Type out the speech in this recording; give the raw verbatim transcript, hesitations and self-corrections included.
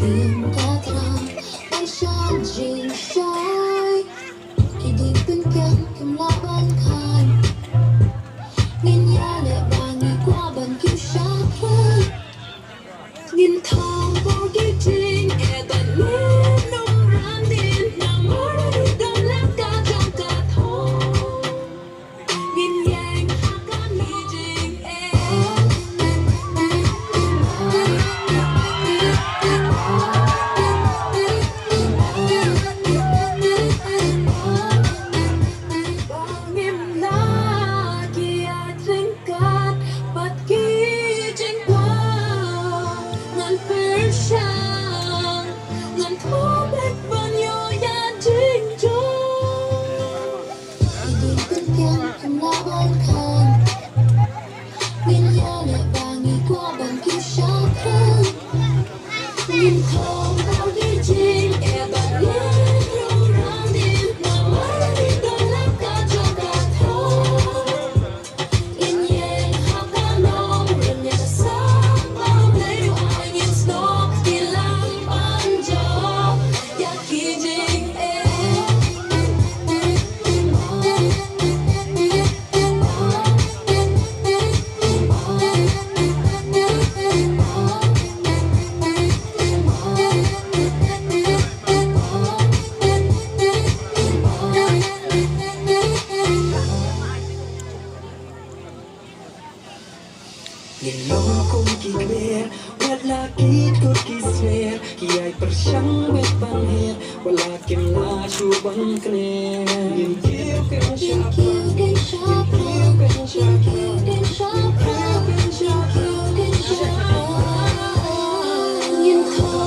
Ïa ka trai ban shah jingshai, ki jingpynken kim lah ban khan. Ngin ïaleh ba ngi kwah ban kiew shaphrang. Ngin thong por ki jingeh bad ngin ym ran dien namar dang leh ka jong ka thong. Ngin ïeng ha kane jingeh. Ba ngim lah ki ïaid ryngkat bad ki jingkwah. Ngan pyrshang, ngan thobek ban ïoh ïa jingjong. Ki jingpynken kim lah ban khan. Ngin ïaleh ba ngi kwah ban kiew shaphrang. Ngin thong por ki jingeh bad ngin ym ran dien namar dang leh ka jong ka thong. Ngin ïeng ha ka nongrim ïa ka sap ba Blei u ai, ngin snoh ki lam ban jop ïa ki jingeh. Ngin long kum ki kper, wat la ki kut ki smer, ki ïai pyrshang bad ban her, wat la kim lah shuh ban kner. Ngin kiew kein shaphrang, ngin kiew kein shaphrang, ngin kiew kein shaphrang, ngin kiew kein shaphrang. Ngin kiew